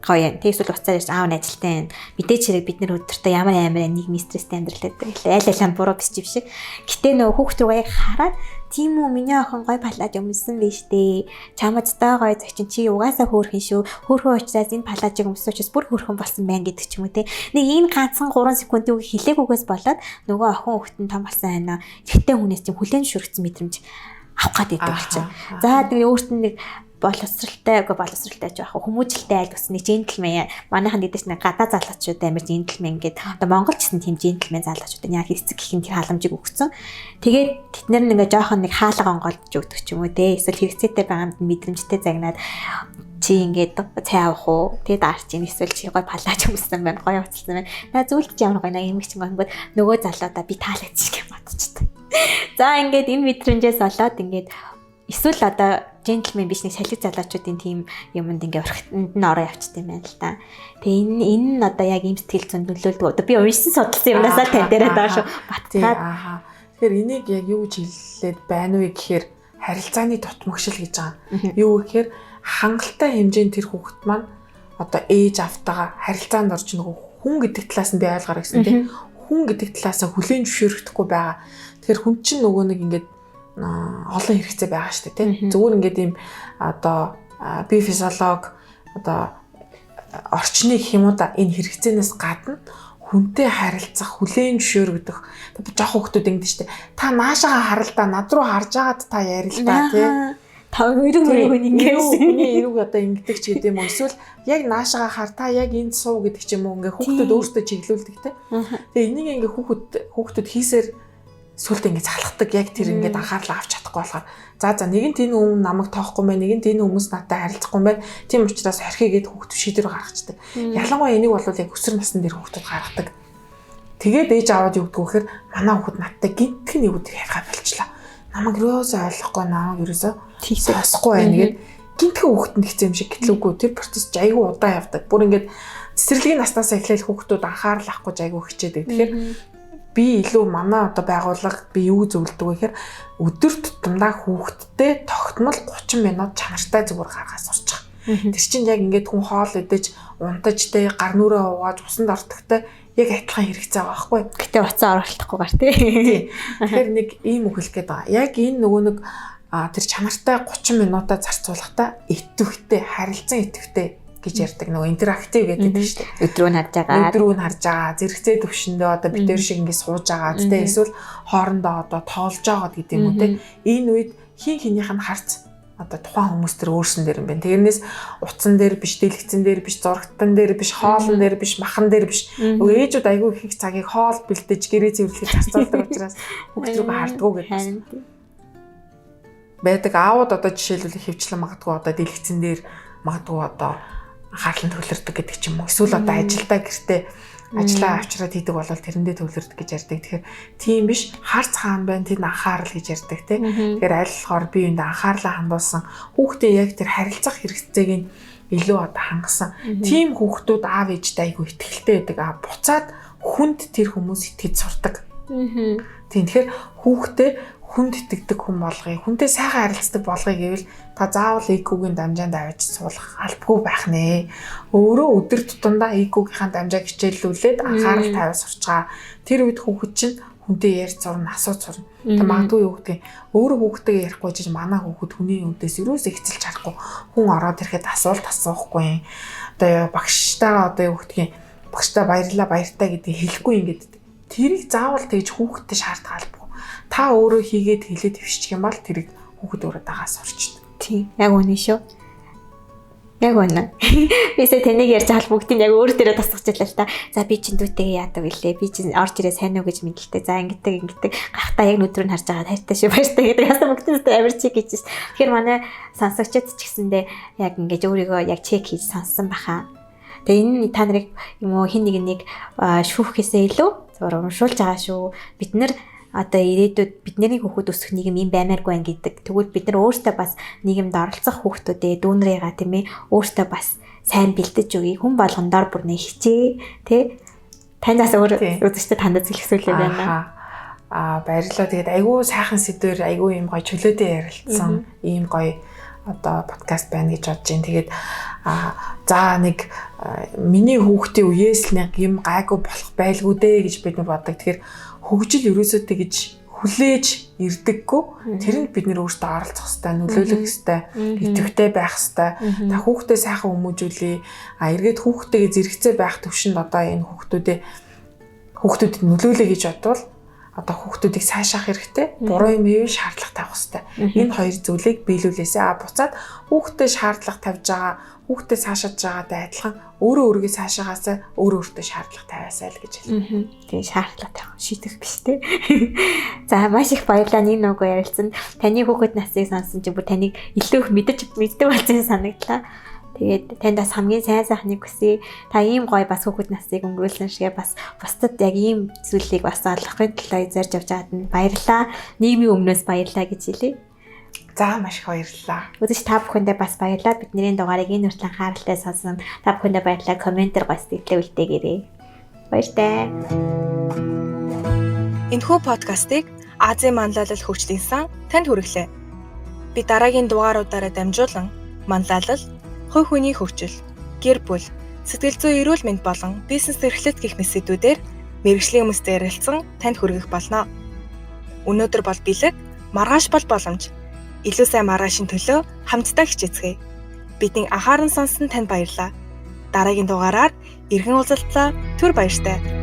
гоё юм. Тэг эсвэл уцаар ирж аав нь ажилтай юм. Мэдээч хэрэг бид нэр өдөртөө ямар амар нийгмийн стресстэй амьдрал байдаг. Айл айлан буруу биш юм шиг. Гэтэ нөө хүүхд рүүгээ яг хараад тийм үү миний охин гоё палаж өмссөн биш дээ. Чамд таа гоё зочин чи угаасаа хөөрхөн шүү. Хөөрхөн учраас энэ палажийг өмссөн учраас бүр хөөрхөн болсон байна гэдэг ч юм уу те. Нэг энэ ганцхан 3 секундын үг хэлээгүйгээс болоод нөгөө охин хүүхэд нь том болсон айна. Эрэгтэй хүнээс тийм хүлээн зөвшөөрөгдсөн мэдрэмж авах гээд идэг болчихно. За тэгээ өөрт нь нэг боловсралтай үгүй боловсралтай ч яах хүмүүжлтэй айл өссөн нэг джентльмен манайхан гэдэг чинь гадаа залуучууд амар джентльмен гэдэг одоо Монгол ч гэсэн тийм джентльмен залуучууд яг эцэг гэх юм тэр халамжийг өгсөн. Тэгээд тэд нар ингээ жоохон нэг хаалга онгойлгож өгдөг ч юм уу те эсвэл хэрэгцээтэй байгаа юмд мэдрэмжтэй загнаад чи ингээд цай авах уу? Тэгээд аарч ийн эсвэл чи гой палаж өмссөн байна, гоё уцалсан байна. На зүйлд чи ямар гоё на юм чинь гонгод нөгөө залуудаа би таалагдчих гэж бодчихсон. За ингээд энэ мэдрэмжээс болоод ингээд эсвэл одоо джентльмен биш нэг шалиг залуучуудын тийм юмд ингээ урагтанд нь ороо явчт юм байна л та. Тэгээ энэ нь одоо яг ийм сэтгэл зүйнд нөлөөлдөг. Одоо би уншсан судалсан юмнасаа тань дээрээ доош батгаад. Тэгэхээр энийг яг юу гэж хэллээд байна вэ гэхээр харилцааны дутмагшил гэж байгаа. Юу гэхээр хангалттай хэмжээнд тэр хүүхэд маань одоо ээж автагаа харилцаанд орж нөгөө хүн гэдэг талаас нь би ойлгоорой гэсэн тийм хүн гэдэг талаасаа хүлээн зөвшөөрөхдөггүй байгаа. Тэгэхээр хүн чинь нөгөө нэг ингээд олон хэрэгцээ байгаа шүү дээ тийм. Зүгээр ингээд ийм одоо би физиолог одоо орчныг гэх юм уу да, энэ хэрэгцээнээс гадна хүнтэй харилцах, хүлээн зөвшөөрөгдөх. Жох хүүхдүүд ингэдэж штэ. Та наашаага харал да, над руу харж агаад та ярил да, тий. Та өрөг өрөг ингэсэн. Хүний эрүүг одоо ингэдэг ч гэдэм үү. Эсвэл яг наашаага хар, та яг энд суу гэдэг ч юм уу. Ингээ хүүхдүүд өөрсдөө чиглүүлдэг те. Тэгээ энийг ингээ хүүхдүүд хийсээр сүлд ингэ залхдаг. Яг тэр ингээд анхаарлаа авч чадахгүй болохоор за нэгэнт энэ хүн намайг тоохгүй мэн, нэгэнт энэ хүмүүс надтай харилцахгүй мэн. Тийм учраас хорхигээд хүүхдүүд шийдвэр гаргацдаг. Ялангуяа энийг бол яг өсвөр насны дээр хүүхдүүд гаргадаг. Тэгээд ээж аваад юу гэдгүү гэхээр манай хүүхд надтай гинтхэн нэг өдөр ярихаа болчлаа. Намайг ерөөсөө ойлгохгүй, намайг ерөөсөө сонсохгүй байна гэд гинтхэн хүүхдэнд хэцүү юм шиг гэтэл үгүй тэр процесс айгүй удаан явдаг. Бүр ингээд цэцэрлэгийн наснаас эхлээл хүүхдүүд анхаарал авахгүй айгүй хичээдэг. Тэгэхээр би илүү манай одоо байгууллага би юу зөвлөдөг вэ гэхээр өдөр тутамдаа хүүхдтэй тогтмол 30 минут чанартай зүгээр гаргаж сурчих. Тэр чинь яг ингээд хүн хоол идэж, унтаж тэ гар нүрээ угааж усанд ортогтой яг адилхан хэрэгцээ байгаа байхгүй. Гэтэ уцаа оролдохгүйгээр тий. Тэгэхээр нэг ийм үг хэлэх гээд байгаа. Яг энэ нөгөө нэг тэр чанартай 30 минутаа зарцуулахдаа идэвхтэй, харилцан идэвхтэй гэж ярьдаг, нөгөө интерактив гэдэг нь шүү дээ. Өдрөө нь харж байгаа. Өдрөө нь харж байгаа. Зэрэгцээ төвшөндөө одоо бид тэр шиг ингэ сууж байгаа тэ, эсвэл хоорондоо одоо тоолж байгаа гэдэг юм уу тэ. Энэ үед хин хинийх нь харц одоо тухайн хүмүүс төр өөрсөн дээр юм байна. Тэрнээс утсан дээр биш, дэлгэцэн дээр биш, зурагтан дээр биш, хоолн дээр биш, махан дээр биш. Нөгөө ээжүүд айгүй их цагийг хоол бэлдэж, гэрээ цэвэрлэхэд зарцуулдаг учраас хүүхд рүүгээ хардгуу гэдэг байдаг. Аауд одоо жишээлбэл хөвчлэн магадгүй одоо дэлгэцэн дээр магадгүй одоо анхаарал нь төвлөрдөг гэдэг ч юм уу. Эсвэл одоо ажилдаа гэртээ ажлаа авчраад хийдэг бол тэрэндээ төвлөрдөг гэж ярьдаг. Тэгэхээр тийм биш, харц хаан байна, тэнд анхаарал гэж ярьдаг тий. Тэгэхээр аль болохоор бие биендээ анхаарлаа хандуулсан хүүхдээ яг тэр харилцах хэрэгцээг нь илүү одоо хангасан. Тийм хүүхдүүд аав ээжтэй айгүй ихтгэлтэй байдаг. А буцаад хүнд тэр хүмүүс итгэж сурдаг. Тийм, тэгэхээр хүүхдээ хүнд итгэдэг хүн болгоё, хүнтэй сайхан харилцдаг болгоё гэвэл та заавал IQ-гийн дамжаанд авч суулгах албагүй байх нэ. Өөрөө өдөр тутамдаа IQ-гийнхаа дамжааг хичээллүүлээд анхаарал тавиа сурчгаа. Тэр үед хүүхэд чинь хүнтэй ярьж сурна, асууж сурна. Тэг магадгүй юу гэдгийг өөрөө хүүхдтэйгээ ярихгүй чиж манай хүүхэд хүний үүдээс ерөөсөө хэцэлж харахгүй. Хүн ороод ирэхэд асуулт асуухгүй. Одоо багштайгаа одоо юу гэдгийг багштай баярлалаа, баяртай гэдгийг хэлэхгүй ингээд. Тэрийг заавал тэгж хүүхэдтэй шаардах албагүй. Та өөрөө хийгээд хэлээд твшчих юм бол тэрийг хүүхэд өөрөө дагаа сурчдаг. Тийм, яг үнэ шүү. Яг үнэ. Бисээ таныг ярьж байгаа бүгдийг яг өөр дээрээ тасгаж ялаа л та. За би чинь дүүтэйгээ яадаг вүлээ. Би чинь орж ирээ сайн уу гэж мэдлээ. За ингэдэг ингэдэг. Гахтаа яг нүдрөө нь харж байгаа хайртай шүү, баяртай гэдэг. Яасан бүгдээс амар чиг гэж. Тэгэхээр манай сонсогчид ч гэсэндээ яг ингэж өөрийгөө яг чек хийж сонссон баха. Тэгээ энэ та нарыг юм уу хин нэг нэг шүүхээсээ илүү зүгээр уншуулж байгаа шүү. Бид нар одоо ирээдүйд бидний хүүхэд өсөх нийгэм юм баймааргүй байх гэдэг. Тэгвэл бид нар өөрсдөө бас нийгэмд оролцох хүүхдүүдээ дүүнрээгаа тийм ээ өөрсдөө бас сайн бэлдэж өгье. Хүн болгон дор бүр нэг хичээ тий. Танаас өөр үзэгчдэд хандаж хэлэх зүйлээ байна. Аа баярлалаа. Тэгээд айгүй сайхан сэдвэр айгүй юм гоё чөлөөтэй ярилцсан ийм гоё одоо подкаст байна гэж бодож байна. Тэгээд за нэг миний хүүхдийн үеэс л нэг юм гайгүй болох байлгүй дээ гэж бид нар боддог. Тэгэхээр хөгжил ерөөсөө тэгж хүлээж ирдэггүй. Тэрэнд бид нэр өөрсдөө оролцох ёстой, нөлөөлөх ёстой, идэвхтэй байх ёстой. Та хүүхдээ сайхан хүмүүжүүлье. А эргээд хүүхдтэйгээ зэрэгцээ байх төвшөнд одоо энэ хүүхдүүдэд нөлөөлөе гэж бодвол одоо хүүхдүүдийг сайшаах хэрэгтэй, буруу юм хийвэл шаардлага тавих хэрэгтэй. Энэ хоёр зүйлийг биелүүлээсэй. А буцаад хүүхдэд шаардлага тавьж байгаа, хүүхдэд цаашааж байгаатай адилхан өөрөө өөрийгөө цаашаагаасаа өөрөө өөртөө шаардлага тавиасай л гэж хэлнэ. Тийм, шаардлага тавих шийдэх биш те. За маш их баярлалаа нэг нөгөө ярилцсан. Таны хүүхэд насыг сонсон чинь бүр таныг илүү их мэддэг болсон санагдлаа. Тэгээд танд бас хамгийн сайн сайхныг хүсье. Та ийм гоё бас хүүхэд насыг өнгөрүүлсэн шигээ бас бусдад яг ийм зүйлийг бас олгохын төлөө зорж явж байгаад нь баярлалаа. Нийгмийн өмнөөс баярлалаа гэж хэлье. За маш их баярлалаа. Үзэгч та бүхэндээ бас баярлалаа. Бидний дугаарыг энэ хүртэл анхааралтай сонсон та бүхэндээ баярлалаа. Комментээр гоё сэтгэлээ үлдээгээрэй. Баяртай. Энэхүү подкастыг Азийн манлайлал хөгжлийн сан танд хүргэлээ. Би дараагийн дугааруудаараа дамжуулан манлайлал, хувь хүний хөгжил, гэр бүл, сэтгэл зүйн эрүүл мэнд болон бизнес эрхлэлт гэх мэт сэдвүүдээр мэргэжлийн хүмүүстэй ярилцсан танд хүргэх болно. Өнөөдөр бол бэлэг, маргааш бол боломж. Илүү сайн маргаашийн төлөө хамтдаа хичээцгээе. Бидний анхааран сонссон танд баярлалаа. Дараагийн дугаараар иргэн уулзалтлаа. Түр баяртай.